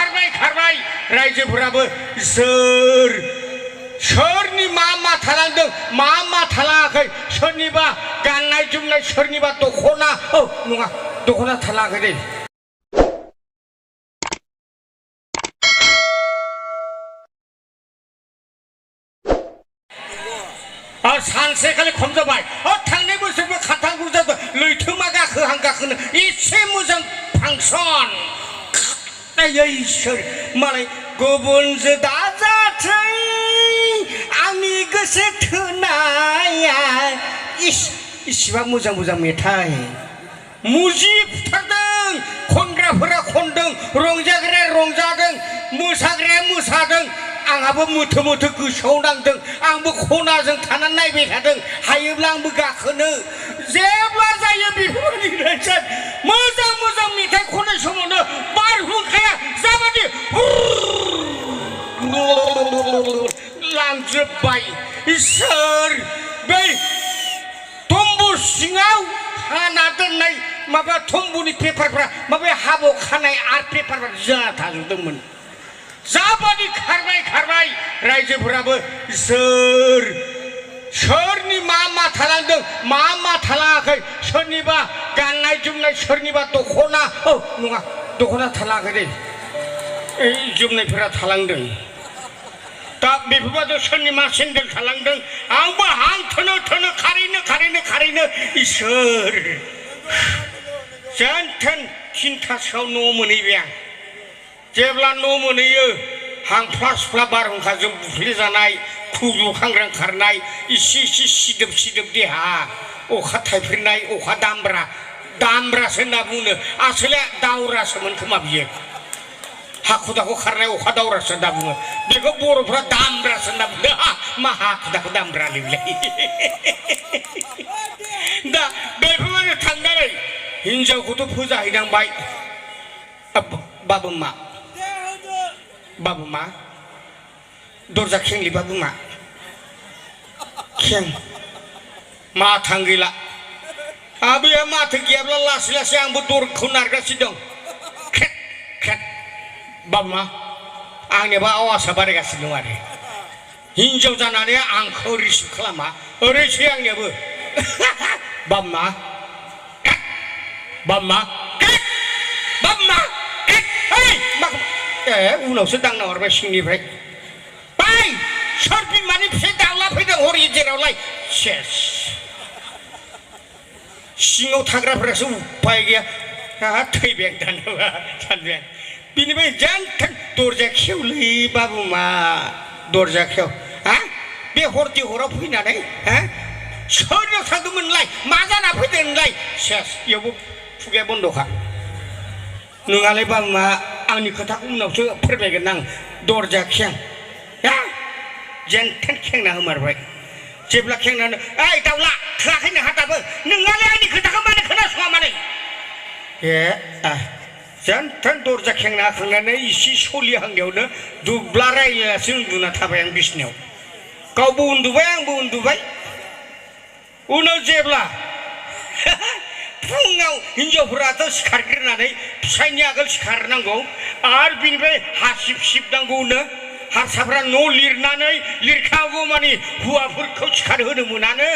खारबाय रायजोफोराबो सोरनि मा थालांदों मा थालाङाखै सोरनिबा गाननाय जोमनाय सोरनिबा दखना नङा दखना थालाङाखै दे सानसेखालि खम जाबाय थांनाय बोसोरबो खान्थाल गुरजादों लैथोमा गाखोनो एसे मोजां फांसन इसोर मालाय गुबुनजों दाजाथै आंनि गोसो थोनाया इसिबां मोजां मेथाइ मुजि फुथारदों खनग्राफोरा खनदों रंजाग्राया रंजादों मोसाग्राया मोसादों आंहाबो मोथो गोसोआव नांदों आंबो खनाजों थानानै नायबाय थादों हायोब्ला आंबो गाखोनो जेब्ला जायो बेफोरबायदि मोजां मेथाइ खननाय समावनो बारहुंखाया जाबादि लांजोबबाय इसोर बै तम्बु सिङाव खाना दोननाय माबा तम्बुनि पेपारफ्रा माबा हाबाव खानाय आर पेपारफ्रा जाना थाजोबदोंमोन जाबादि खारबाय रायजोफोराबो सोरनि मा थालांदों मा थालाङाखै सोरनिबा गाननाय जोमनाय सोरनिबा दखना नङा दखना थालाङाखै दे जोमनायफोरा थालांदों दा बेफोरबायदि सोरनिबा सेन्देल थालांदों आंबो हां थोनो खारैनो इसोर जेनथेन थिनथासोआव न' मोनहैबाय आं जेब्ला न' मोनहैयो हांफ्ला बारहुंखाजों बुफ्ले जानाय खुग्लु खांग्रां खारनाय इसे सिदोब देहा अखा थाइफ्रिनाय अखा दामब्रासो होनना बुङो आसले दावरासोमोन खोमा बियो हाखु दाखु खारनाय अखा दावरासो होनना बुङो बेखौ बर'फ्रा दामब्रासो होनना बुङो मा हाखु दाखु दामब्रालैलाय दा बेफोरबायदि थांनानै हिनजावखौथ' फोजाहैनांबाय बाबु मा दरजा खेंलि बाबु मा खें माथां गैला आबैया माथो गैयाब्ला लासै आंबो दरखौ नारगासिनो दं खेट बाबु मा आंनिबा आवासा बारायगासिनो दं आरो हिनजाव जानानै आंखौ रिसिभ खालामा ओरैसो आंनियाबो बाबु मा उनावसो दांना हरबाय सिंनिफ्राय बै सोर बिमानि फिसाय दाउला फैदों हर गेजेरावलाय सेस सिङाव थाग्राफोरासो उपाय गैया थैबाय आं दानोबा सानबाय आं बिनिफ्राय जेनथेन दरजा खेवलै बाबु मा दरजा खेव बे हरदि हराव फैनानै सोरनाव थांदोंमोनलाय मा जाना फैदोंलाय सेस बेयावबो खुगाया बन्द'खा नङालै बाबु मा आंनि खोथाखौ उनावसो फोरमायगोन आं दरजा खें जेनथेन खेंना होमारबाय जेब्ला खेंनानै ओइ दाउला थोआखै नोंहा दाबो नोंहालाय आंनि खोथाखौ मानो खोनासङा मानो जेनथेन दरजा खेंना होखांनानै इसे सलिहांनायावनो दुब्ला रायलायासो उन्दुना थाबाय आं बिसिनायाव गावबो उन्दुबाय आंबो उन्दुबाय उनाव जेब्ला फुङाव हिनजावफोराथ' सिखारग्रोनानै फिसायनि आगोल सिखारनांगौ आरो बिनिफ्राय हासिब सिबनांगौनो हारसाफ्रा न' लिरखागौ मानि हौवाफोरखौ सिखारहोनो मोनानो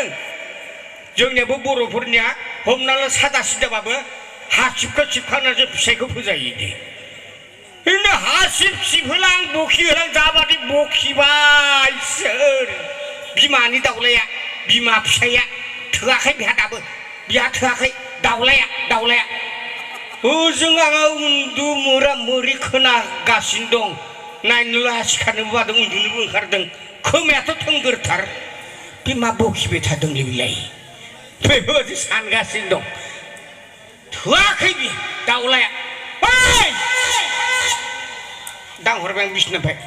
जोंनियाबो बर'फोरनिया हमना ला सादा सिदाबाबो हासिबखौ सिबखांनानैसो फिसायखौ फोजायो दे बिदिनो हासिब सिबहोलां बखिहोलां जाबादि बखिबाय सोर बिमानि दाउलाया बिमा फिसाया थोआखै बेहा दाबो बिहा थोआखै दाउलाया ओजों आङो उन्दु मोरि खोनागासिनो दं नायनोला सिखारनोबो बादों उन्दुनोबो ओंखारदों खोमायाथ' थोंगोरथार बे मा बखिबाय थादोंलै बेलाय बेबायदि सानगासिनो दं थोआखै बे दाउलाया दांहरबाय आं बिसिनिफ्राय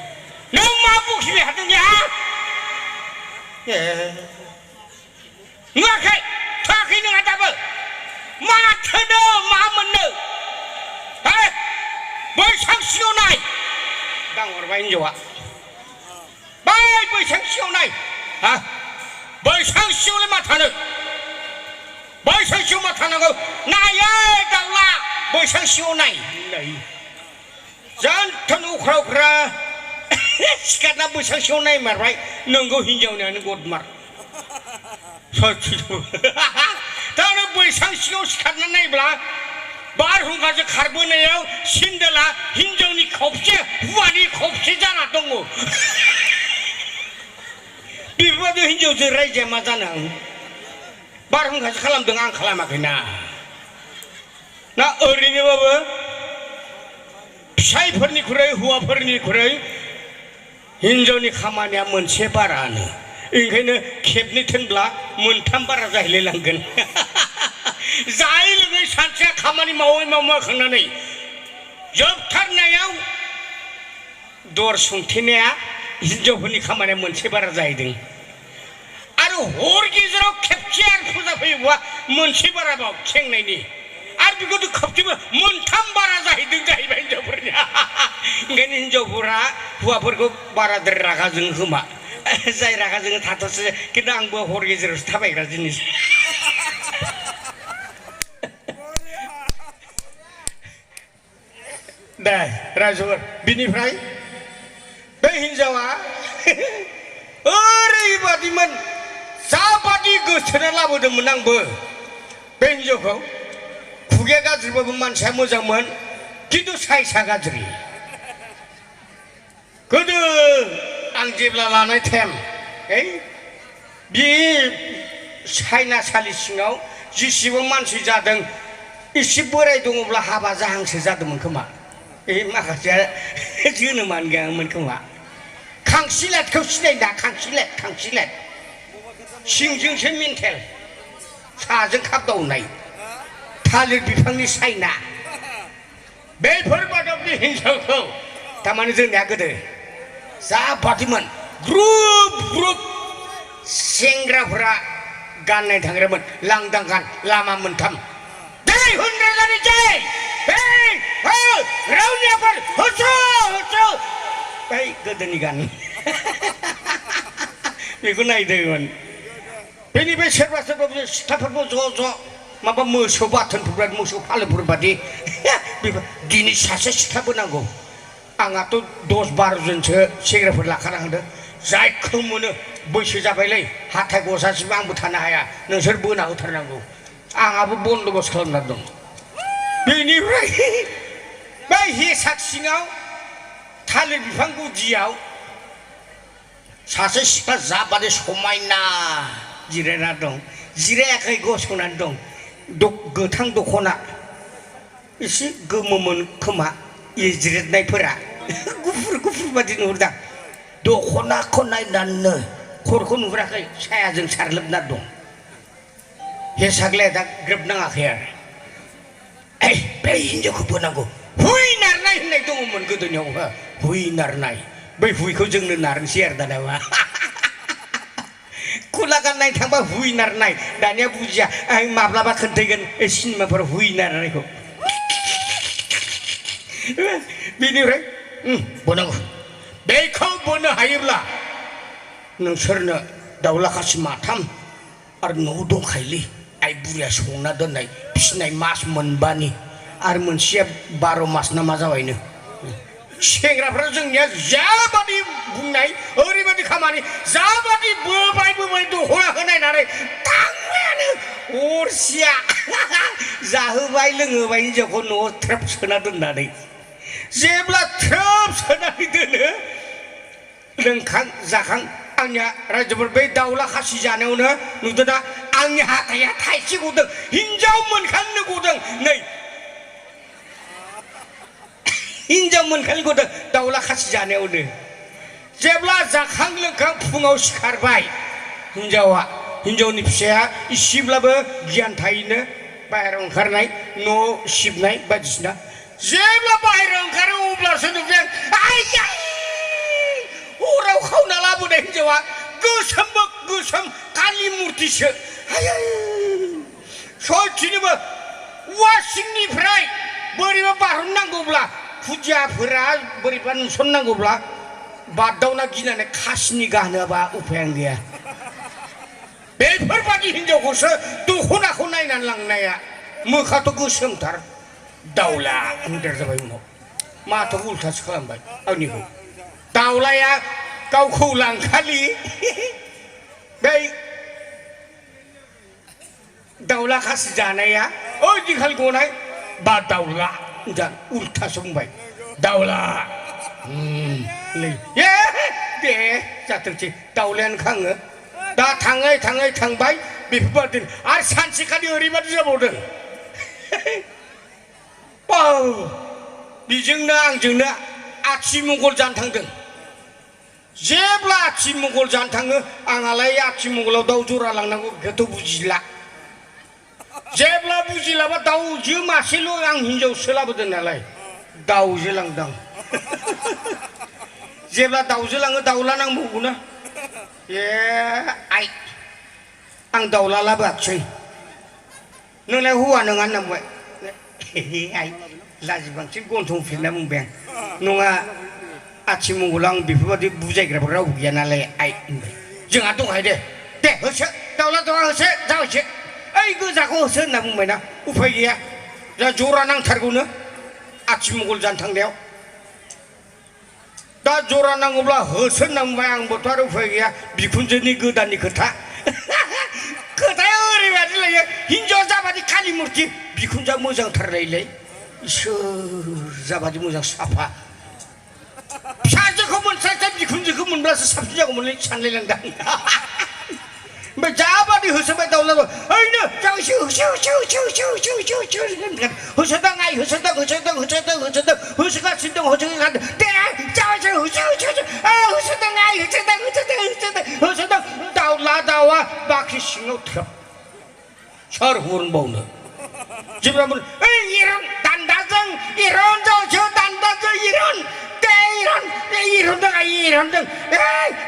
नों मा बखिबाय थादों नुवाखै थोआखै नोंहा दाबो मा थोनो मा मोननो बैसां सिङाव नाय दांहरबाय हिनजावा बैसां सिङाव नाय बैसां सिङावलाय मा थानो बैसां सिङाव मा थानांगौ नायै दाउला बैसां सिङाव नाय jantan ukra-ukra सिखारना बैसांसियाव नायमारबाय नोंगौ हिनजावनियानो गदमार सयथिबो दानो बैसांसियाव सिखारना नायब्ला बारहुंखाजों खारबोनायाव सिन्देला हिनजावनि खबसे हौवानि खबसे जाना दङ बेफोरबायदि हिनजावजों रायजाया मा जानो बारहुंखासो खालामदों आं खालामाखैना ना ओरैनोबाबो फिसाइफोरनिख्रुइ हौवाफोरनिख्रुइ हिनजावनि खामानिया मोनसे बारानो ओंखायनो खेबनै थोनब्ला मोनथाम बारा जाहैलाय लांगोन जायै लोङै सानसेया खामानि मावै मावखांनानै जोबथारनायाव दर सुंथेनाया हिनजावफोरनि खामानिया मोनसे बारा जाहैदों आरो हर गेजेराव खेबसे आरो फुजा फैयोबा मोनसे बाराबाव खेंनायनि आरो बेखौथ' खोबसेबो मोनथाम बारा जाहैदों जाहैबाय हिनजावफोरनिया ओंखायनो हिनजावफोरा हौवाफोरखौ बाराद्राय रागा जोङो खोमा जाय रागा जोङो थाथ'सो खिन्थु आंबो हर गेजेरावसो थाबायग्रा जिनिस दे राजुफोर बिनिफ्राय बे हिनजावा ओरैबादिमोन जाबादि गोसोना लाबोदोंमोन आंबो बे हिनजावखौ खुगाया गाज्रिबाबो मानसिया मोजांमोन खिन्थु साइसआ गाज्रि गोदो आं जेब्ला लानाय टाइम बे साइनासालि सिङाव जेसेबां मानसि जादों एसे बोराय दङब्ला हाबा जाहांसो जादोंमोन खोमा माखासेया जोनोमानो गैयामोन खोमा खांसिलेटखौ सिनायदा खांसिलेट सिंजोंसो मेन्टेल साजों खाबदावनाय थालिर बिफांनि साइना बेफोरबादि हिनजावखौ थारमाने जोंनिया गोदो जाबादिमोन ग्रुप सेंग्राफोरा गाननाय थांग्रामोन लांदां गान लामा मोनथाम दै हुनराजानि जै रावनियाफोर हुस्रु बै गोदोनि गान बेखौ नायदोंमोन बेनिफ्राय सोरबा सिख्लाफोरखौ ज' माबा मोसौ बाथोनफोर मोसौ फालोफोर बादि दिनै सासे सिख्लाबो नांगौ आंहाथ' 10-12 जनसो सेंग्राफोर लाखाना होदों जायखौ मोनो बैसो जाबायलै हाथाय गजासिम आंबो थानो हाया नोंसोर बोना होथारनांगौ आंहाबो बन्दबस्त खालामना दं बेनिफ्राय बै हेसाक सिङाव थालिर बिफां गुदियाव सासे सिख्ला जाबादि समायना जिरायना दं जिरायाखै गसंनानै दं गोथां दख'ना एसे गोमोमोन खोमा जिरायनायफोरा गुफुर बादि नुहुरदां दख'नाखौ नायनानैनो खर'खौ नुहुराखै सायाजों सारलोबना दं हेसाग्लाया दा ग्रोब नाङाखै आरो बे हिनजावखौ बोनांगौ हुइ नारनाय होननाय दङमोन गोदोनियाव हुइ नारनाय बै हुइखौ जोंनो नारनोसै आरो दाना खुला गाननाय थांबा हुइ नारनाय दानिया बुजिया आं माब्लाबा खोन्थागोन सिनेमाफोराव हुइ नारनायखौ बेनिफ्राय बोनांगौ बेखौ बोनो हायोब्ला नोंसोरनो दाउला खासि माथाम आरो न'आव दंखायोलै आइ बुरिया संना दोननाय फिसिनाय मास मोनबानि आरो मोनसेया 12 मास ना मा जाबायनो सेंग्राफ्रा जोंनिया जाबादि बुंनाय ओरैबादि खामानि जाबादि बोबाय दख'नाखौ नायनानै थांबायानो अरसिया जाहोबाय लोंहोबाय हिनजावखौ न'आव थ्रोब सोना दोननानै जेब्ला थ्रोब सोनानै दोनो लोंखां जाखां आंनिया रायजोफोर बै दाउला खासि जानायावनो नुदोंना आंनि हाथाया थाइसे गदों हिनजाव मोनखांनो गदों नै हिनजाव मोनखांनो गदों दाउला खासि जानायावनो जेब्ला जाखां लोंखां फुङाव सिखारबाय हिनजावनि फिसाया इसेब्लाबो गियान थायोनो बाहेरायाव ओंखारनाय न' सिबनाय बायदिसिना जेब्ला बाहेरायाव ओंखारो अब्लासो नुबाय आं हराव खावना लाबोनाय हिनजावा गोसोम कालि मुर्तिसो सयथिनोबो वासिंनिफ्राय बोरैबा बारहरनांगौब्ला खुदियाफोरा बोरैबा नुसननांगौब्ला बारदावना गिनानै खासिनि गानोबा उफायानो गैया बेफोरबादि हिनजावखौसो दख'नाखौ नायनानै लांनाया मोखाथ' गोसोमथार दाउला होनदेर जाबाय उनाव माथो उल्थासो खालामबाय आंनिखौ दाउलाया गावखौ लांखालि बै दाउला खासि जानाया ओइ दिखाल गनाय बा दाउला उल्थासो बुंबाय दाउला दे जाथोंसै दाउलायानो खाङो दा थाङै थाङै थांबाय बेफोरबायदि आरो सानसेखालि ओरैबायदि जाबावदों बेजोंनो आंजोंनो आथिमंगल जानो थांदों जेब्ला आथिमंगल जानो थाङो आंहालाय आथिमंगलाव दाउ जरा लांनांगौ बेखौथ' बुजिला जेब्ला बुजिलाबा दाउजो मासेल' आं हिनजावसो लाबोदों नालाय दाउजो लांदां जेब्ला दाउजो लाङो दाउला नांबावगौना आइ आं दाउला लाबोआखिसै नोंलाय हौवा नङा होनना बुंबाय आइ लाजि बांसिन गन्थं फिरना बुंबाय आं नङा आथिमंगलाव आं बेफोरबायदि बुजायग्राबो रावबो गैया नालाय आइ होनबाय जोंहा दंहाय दे होसो दाउला दाउला होसो जाबायसो ओइ गोजाखौ होसो होनना बुंबायना उफाय गैया जा जरा नांथारगौनो आथिमंगल जानो थांनायाव दा जरा नांगौब्ला होसो होनना बुंबाय आंबोथ' आरो उफाय गैया बिखुनजोनि गोदाननि खोथाया ओरैबायदि लायो हिनजाव जाबादि खालि मुरथि बिखुनजोआ मोजांथारलायलाय इसोर जाबादि मोजां साफा फिसाजोखौ मोनस्लायस्लाय बिखुनजोखौ मोनब्लासो साबसिन जागौमोनलै सानलायलांदां ओमफ्राय जाबादि होसोबाय दाउला ओइनो जाबायसो होसोदों आइ होसोदों होसोगासिनो दं दे जाबायसो होसोदों आइ होसोदों दाउला दाउआ बाख्रि सिङाव थ्रोब सोर हरनबावनो जेब्ला ओइ इरन दान्दाजों इरन जावसो दान्दाजों इरन इरनदों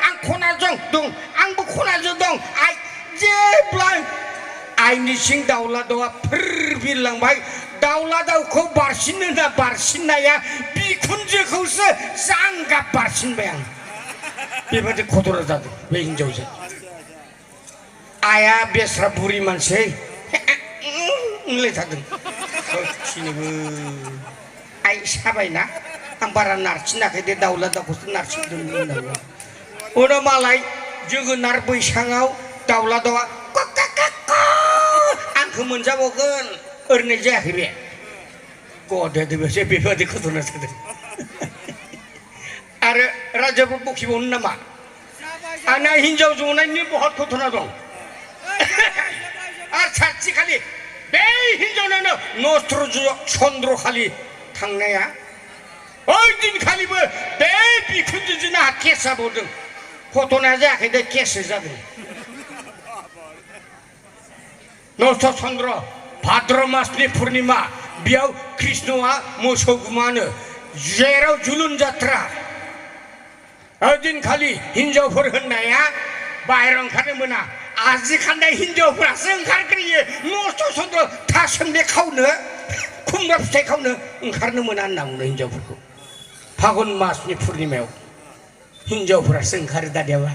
आं खनाजों दं आंबो खनाजों दं आइ जेब्ला आइनि सिं दाउला दाउआ फोर बिरलांबाय दाउला दाउखौ बारसिनो ना बारसिननाया बिखुनजोखौसो जांगाब बारसिनबाय आं बेबायदि खतरा जादों बे हिनजावजों आइया बेस्रा बुरि मानसि होनलायथारदों थिनोबो आइ साबायना आं बारा नारसिनाखै दे दाउला दाउखौसो नारसिनदोंमोन होननानै उनाव मालाय जोगोनार बैसाङाव दाउला दाउआ आंखौ मोनजाबावगोन ओरैनो जायाखै बे गदेदोंसो बेबायदि खतरा जादों आरो राजाफोर बखिबावनो नामा आंना हिनजाव जनायनि बहुत घटना दं आरो सानसेखालि बे हिनजावनानो नस्त्र चन्द्रखालि थांनाया ओइ दिनखालिबो बे बिखुनजोजों आंहा केस जाबावदों घटनाया जायाखै दे केससो जादों नस्त्र चन्द्र भाद्र मासनि पुर्निमा बेयाव कृष्णआ मोसौ गुमानो जेराव जुलुन जात्रा ओइदिनखालि हिनजावफोर होननाया बाहेरायाव ओंखारनो मोना आजिखान्दाय हिनजावफोरासो ओंखारग्रोयो नस्त्र चन्द्र थासोमले खावनो खुमब्रा फिथाइ खावनो ओंखारनो मोना होनना बुंदों हिनजावफोरखौ फागुन मासनि पुर्निमायाव हिनजावफोरासो ओंखारो दानियाबा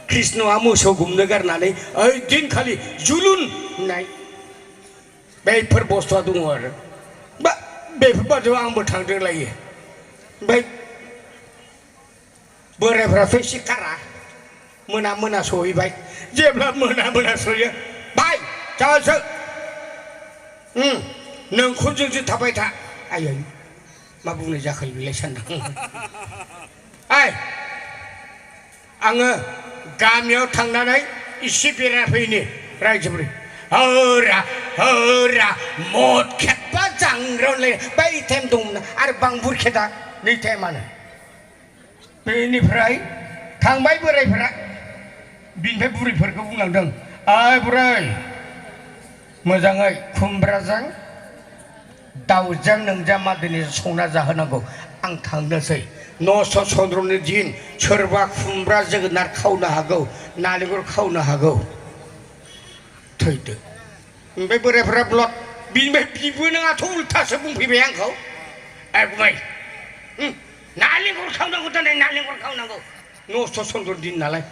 कृष्णआ मोसौ गुमनो गारनानै ओइ दिनखालि जुलुन होननाय बेफोर बुस्थुआ दङ आरो बा बेफोरबादियाव आंबो थांदों लायो ओमफ्राय बोरायफ्राथ' एसे खारा मोना सहैबाय जेब्ला मोना सहैयो बाय जाबायसो नोंखुनजोंसो थाबाय था आयै मा बुंनाय जाखो बेलाय सानदों आइ आङो गामियाव थांनानै इसे बेरायफैनि रायजोफोर हौरा मद खेबबा जांग्रावलाय बै टाइम दंमोन आरो बांबुर खेदा नै टाइमानो बेनिफ्राय थांबाय बोरायफोरा बिनिफ्राय बुरैफोरखौ बुंलांदों ओइ बुरै मोजाङै खुमब्राजों दाउजों नोंजा मा दिनै संना जाहोनांगौ आं थांनोसै नस्त्र चन्द्रनि दिन सोरबा खुमब्रा जोगोनार खावनो हागौ नालेंखर खावनो हागौ थैदो ओमफ्राय बोरायफोरा ब्लद बिनिफ्राय बिबो नोंहाथ' उल्थासो बुंफैबाय आंखौ ए बुंबाय नालेंखर खावनांगौ दोनै नालेंखर खावनांगौ नस्त्र चन्द्र दिन नालाय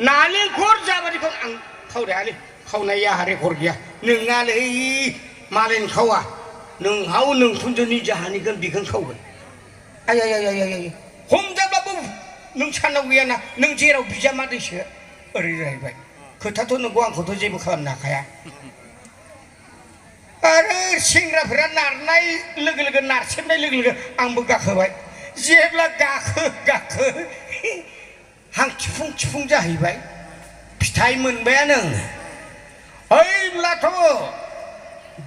नालेंखर जाबादिखौ आं खावरायालै खावनाया आंहा रेकर्ड गैया नोंनालै मालायनि खावा नोंहाव नोंखुनजोनि जाहानिगोन बिखौनो खावगोन आय हमजाब्लाबो नों सानाव गैयाना नों जेराव बिजामादैसो ओरै जाहैबाय खोथाथ' नंगौ आंखौथ' जेबो खालामनो हाखाया आरो सेंग्राफोरा नारनाय लोगो लोगो नारसेबनाय लोगो लोगो आंबो गाखोबाय जेब्ला गाखो हां थिफुं जाहैबाय फिथाइ मोनबायानो ओइब्लाथ'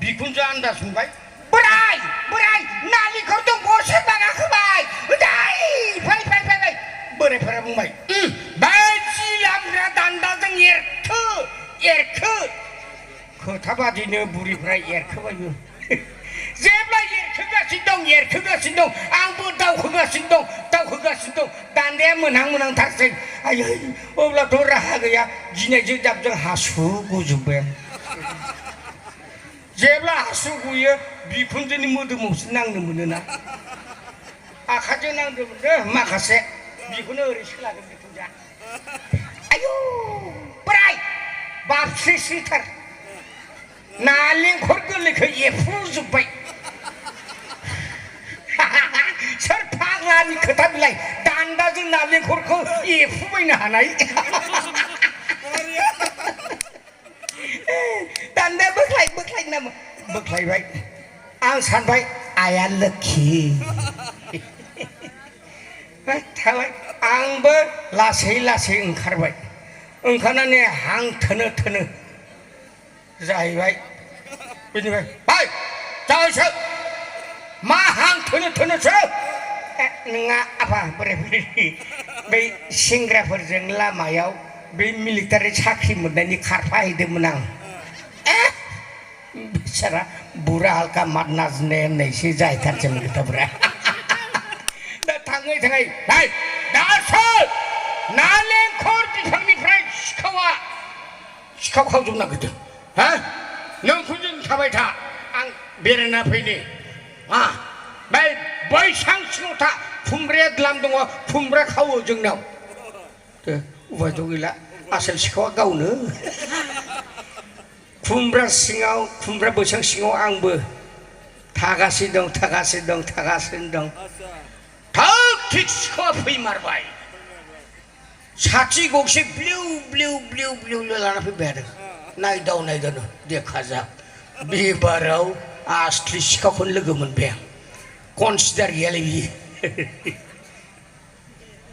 बिखुनजो आन्दाज मोनबाय बोराय नालिखर दंफाङाव सोरबा गाखोबाय फै बोरायफोरा बुंबाय बे जिलामग्रा दान्दाजों एरखो खोथा बादिनो बुरिफ्रा एरखोबायबो जेब्ला एरखोगासिनो दं आंबो दावखोगासिनो दं दान्दाया मोनहांथारसै आयै अब्लाथ' राहा गैया गिनायजों जाबजों हासु गुजोब्बाय जेब्ला हासु गयो बिखुनजोनि मोदोमावसो नांनो मोनोना आखाइजों नांदोंमोन माखासे बिखौनो ओरै सोलागोन बिखुनजोआ आयौ बोराय बाबस्रिथार नालेंखर गोरलैखौ एफ्रुजोब्बाय सोर फाग्लानि खोथा बिलाय दान्दाजों नालेंखरखौ एफ्रुबायनो हानाय दान्दाया बोख्लायबाय आं सानबाय आया लोखि थाबाय आंबो लासै ओंखारबाय ओंखारनानै हां थोनो जाहैबाय बिनिफ्राय हाय जाबायसो मा हां थोनोसो नोंहा आफा बोराय बुरि बै सेंग्राफोरजों लामायाव बे मिलिटारि साख्रि मोननायनि खारफाहैदोंमोन आं बिचारा बुरा हालका मात नाजने होननायसो जाहैथारसैमोन खोथाफोरा दा थाङै हाय दासो नालेंखर बिफांनिफ्राय सिखाव खावजोबनो नागिरदों हा नोंखौ जों थाबाय था आं बेरायना फैनि बैसां सिङाव था खुमब्राया द्लाम दङ खुमब्रा खावो जोंनाव उपायथ' गैला आसोल सिखावा गावनो खुमब्रा बैसां सिङाव आंबो थागासिनो दं थाग थिग सिखावा फैमारबाय साथि गंसे ब्लिउ लाना फैबाय आरो नायदाव देखा जा बेबाराव आसलि सिखावखौनो लोगो मोनबाय आं कनसिडार गैयालै बियो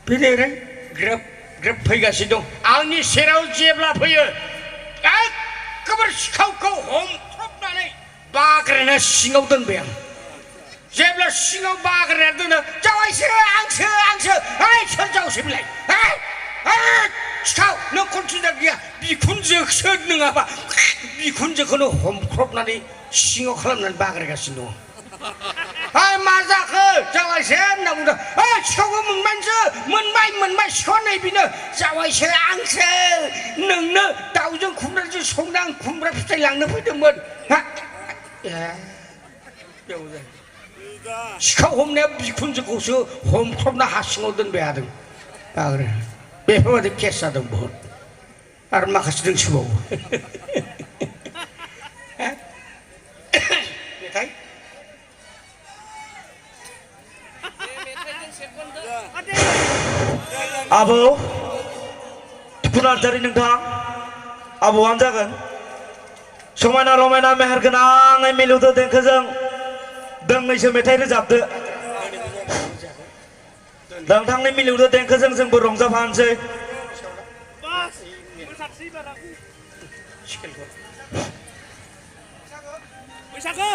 बेनिफ्राय ग्रोब फैगासिनो दं आंनि सेराव जेब्ला फैयो एखेबारे सिखावखौ हमख्रबनानै बाग्रायना सिङाव दोनबाय आं जेब्ला सिङाव बाग्रायना दोनो जावायसो आंसो सोर जावसै बिलाय सिखाव नों कनसिडार गैया बिखुनजोसो नङाबा बिखुनजोखौनो हमख्रबनानै सिङाव खालामनानै बाग्रायगासिनो दङ मा जाखो जावायसो होनना बुंदों सिखावखौ मोनबाय सिखाव नै बेनो जावायसो आंसो नोंनो दाउजों खुमब्राजों संना आं खुमब्रा फिथाइ लांनो फैदोंमोन सिखाव हमनाया बिखुनजोखौसो हमख्रबना हा सिङाव दोनबाय हादों बाग्राय बेफोरबायदि केस जादों बहुद आरो माखासे दंसोबावो मेथाइ आबौ दुखुनांथारि नोंथां आबौआनो जागोन समायना रमायना मेहेर गोनाङै मिलौदो देंखोजों दोंनैसो मेथाइ रोजाबदो नोंथांनि मिलौदो देंखोजों जोंबो रंजाफानोसै बैसागो